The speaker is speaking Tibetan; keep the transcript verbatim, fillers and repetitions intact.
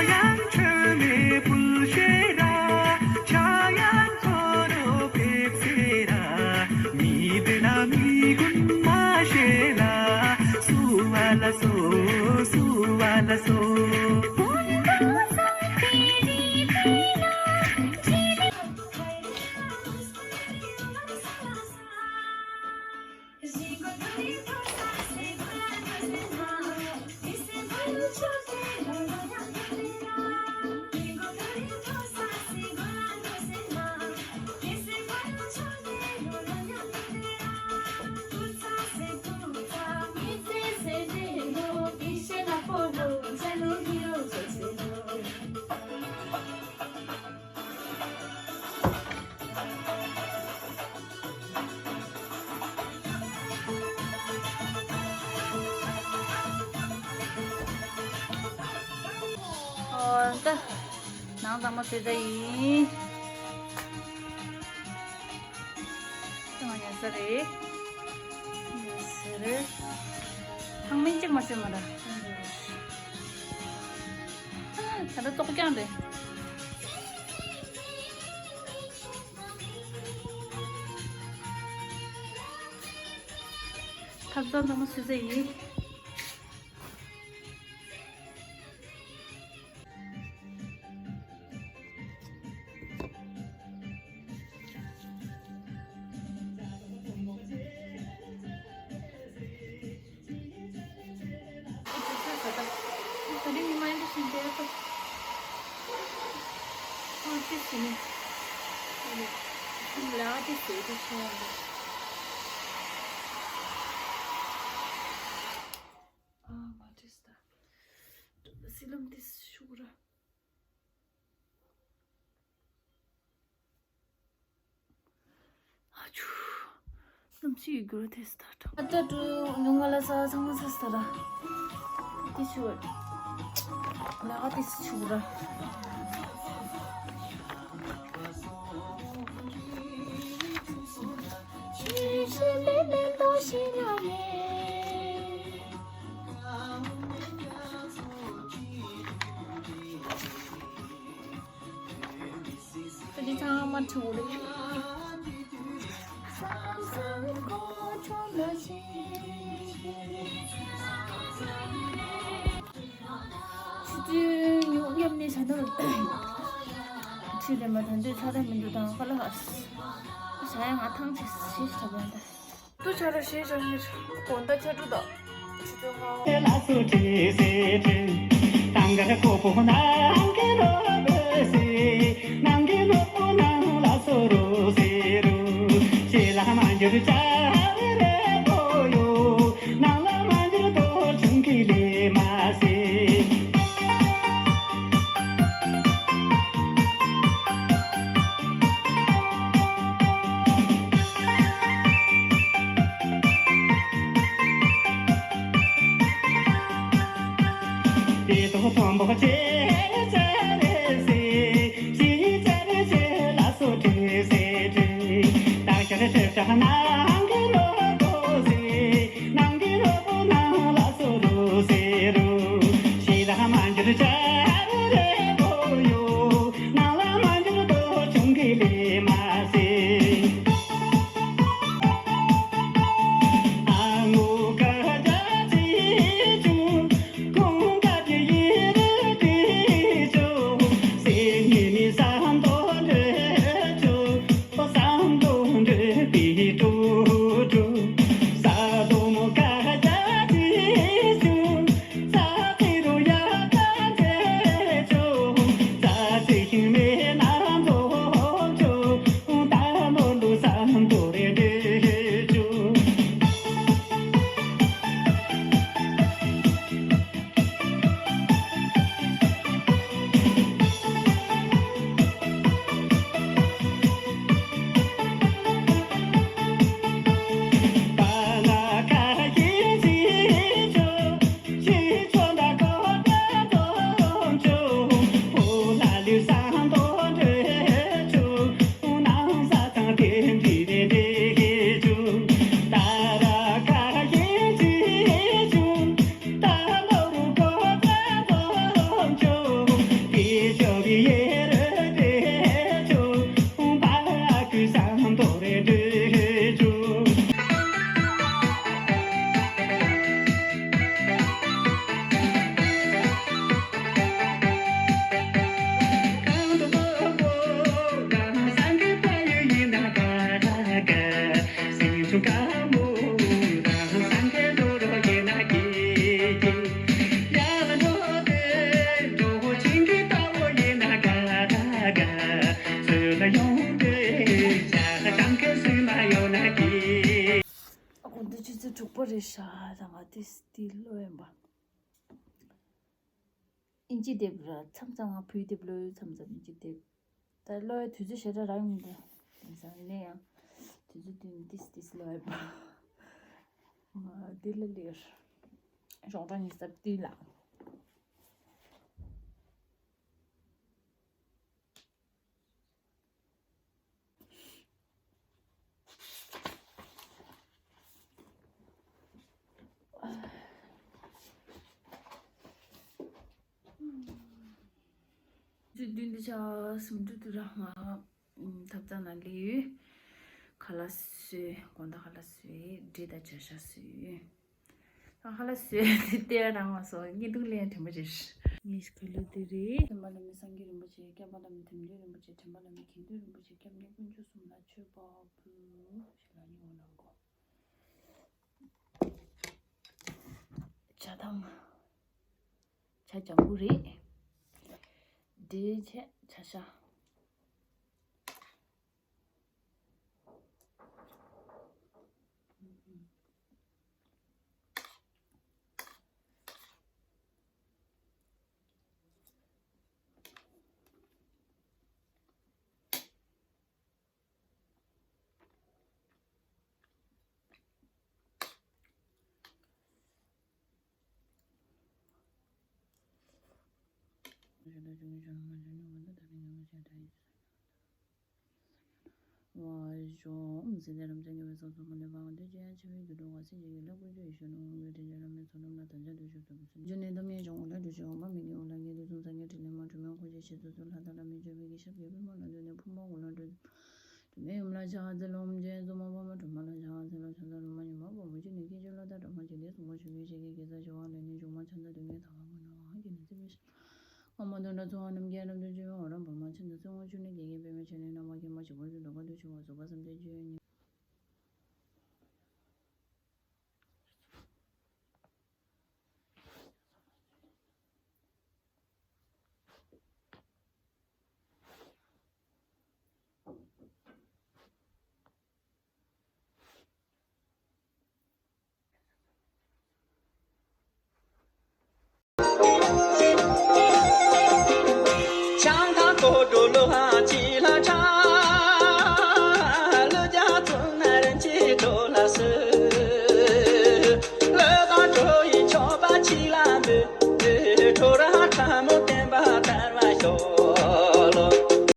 ཡང་ཁྲོས་མེད་ཕུལ་ཤེས་ར། ཆ་ཡང་ཁོ་རོ་ཕེབས་སེ་ར། མི་བདེ་ན་མི་ཀུན་མ་ཤེས་ལ། སུ་བ་ལ་སོ། སུ་བ་ལ་སོ། ཨོ་ད། ནང་ཚང་མ་བཟོས་ཚར་ཡིན། ཚང་མ་ཉར་ཚར་རེད། ཉར་ཚར་རེད། ཚང་མས་གཅིག་མ་བཟོས་མ་ར། ད་ལྟ་ལྟོགས་རྐྱང་རེད། ཐབ་ཚང་ཚང་མ་བཟོས་ཚར་ཡིན། ཨ་མ་ཏིས་ད། སི་ལམ་ཏིས་ཤུགས་ར། ཨ་ཆུ། གནམ་གཤིས་ཡོད་རྒྱུ་ར་ཐེས་ད་དྲག་ཨ་ཏ་ཀྲུ་ཉུང་ང་ལ་ས་ཚང་མ་ས་སྟ་ར། ཏིས་ཤུགས་ར། ལ་ག་ཏིས་ཤུགས་ར། ད་འདི་ཚང་མ་བྲིས་རེད། ཆུ་ཚོད་ཉུང་ཉམས་ནས་བྱ་ནོར་ཁྲིད་རེད་མ་ད་འདོད་ཚ་ད་མི་འདུག་དང་ཁ་ལ་ཧ་ས་ཡང་ང་ཐང་ཆད་ཞེས་བྱ་བ་ད། ཏུ་ཆ་ར་ཤེས་བྱ་ངེར་དགོན་ད་ཆ་དྲུ་ད། ཆུ་ཚོད་ལ་སོ་ཁྲི་སེ་ཁྲི། ཏང་ག་ར་ཀོ་པོ་ནང་གི་ལོ་བེ་སི། ནང་གི་ལོ་ནང་ལ་སོ་རུ་སེ་རུ། ཤེ་ལ་མ་འགྱུར་ཅ་རེ་པོ་ཡོ། ནང་ལ་མ་འགྱུར་དོ་ཆུང་གི་ལེ་མ་སེ། དེ་ཐོག་མཐོན་པོ་ཆེ་ཆེ་རེ་སེ། ཆེ་ཆེ་རེ་ཆེ་ལ་སོ་ཁྲི་སེ་ཁྲི། ད་ཤ་རེ་ཁྲི་ཁྲི་ནང་གི་ལོ་ཏོ་སེ། ནང་གི་ལོ་ཏོ་ནང་ལ་སོ་རུ་སེ་རུ། ཤི་ལ་མ་འགྱུར་ཆ་རེ་རེ་ཏོ་ཡོ། ནང་ལ་མ་འགྱུར་ཏོ་ཆུང་གི་ལེ་མ་སེ། ཨ་ངུ་ཀ་ད་ཅི་ཆུ། ཁོང་ཀ་ཅི་ཡི་རེ་ཏི་ ཤ་དང་ང་ཏིས་ཏི་ལོ་ཡིན་པ། ཨིན་ཇི་དེབ་ར་མཚམས་མཚམས་ང་བོད་དེབ་ལོ་མཚམས་མཚམས་ཨིན་ཇི་དེབ། ད་ལོ་ཡ་དུས་ཚོད་ཞེ་དྲག་རག་མི་འདུག་དེང་སང་ཡིན་ན་ཡང་དུས་ཚོད་དུས་ནི་ཏིས་ཏིས་ལོ་ཡིན་པ། ང་འདི་ལ་ལེར་ཞོགས་གྲང་ཉི་ཤར་ཏི་ལ། དུས་བདུན་དུ་ཆ་སུམ་ཅུ་དུ་ར་ང་ཐབ་ཚང་ན་ལས་ཡོད། ཁ་ལག་བཟོས། དགོང་དག་ཁ་ལག་བཟོས། འབྲས་དང་བྱ་ཤ་བཟོས། ད་ཧ་ལ་སོས་དེ་ལྟས་རང་བ་སོ་ངས་འདུག་ལན་དྲན་པ་རེད། ངས་ཁ་ལོ་དེ་རེད། སེམས་པ་ལ་མི་སངས་རྒྱས་རིན་པོ་ཆེ། སྐྱབས་པ་ལ་མི་དམ་ཆོས་རིན་པོ་ཆེ། དྲན་པ་ལ་མི་དགེ་འདུན་རིན་པོ་ཆེ། སྐྱབས་གནས་དཀོན་མཆོག་གསུམ་ལ་མཆོད་པ་ཕུལ། ཞེས་ལ་ཉེ་བོ་ལ་གོ། ཇ་དང་། ཇ་ལྗང་གུ་རེད། འབྲས་ཆས་བྱ་ཤ།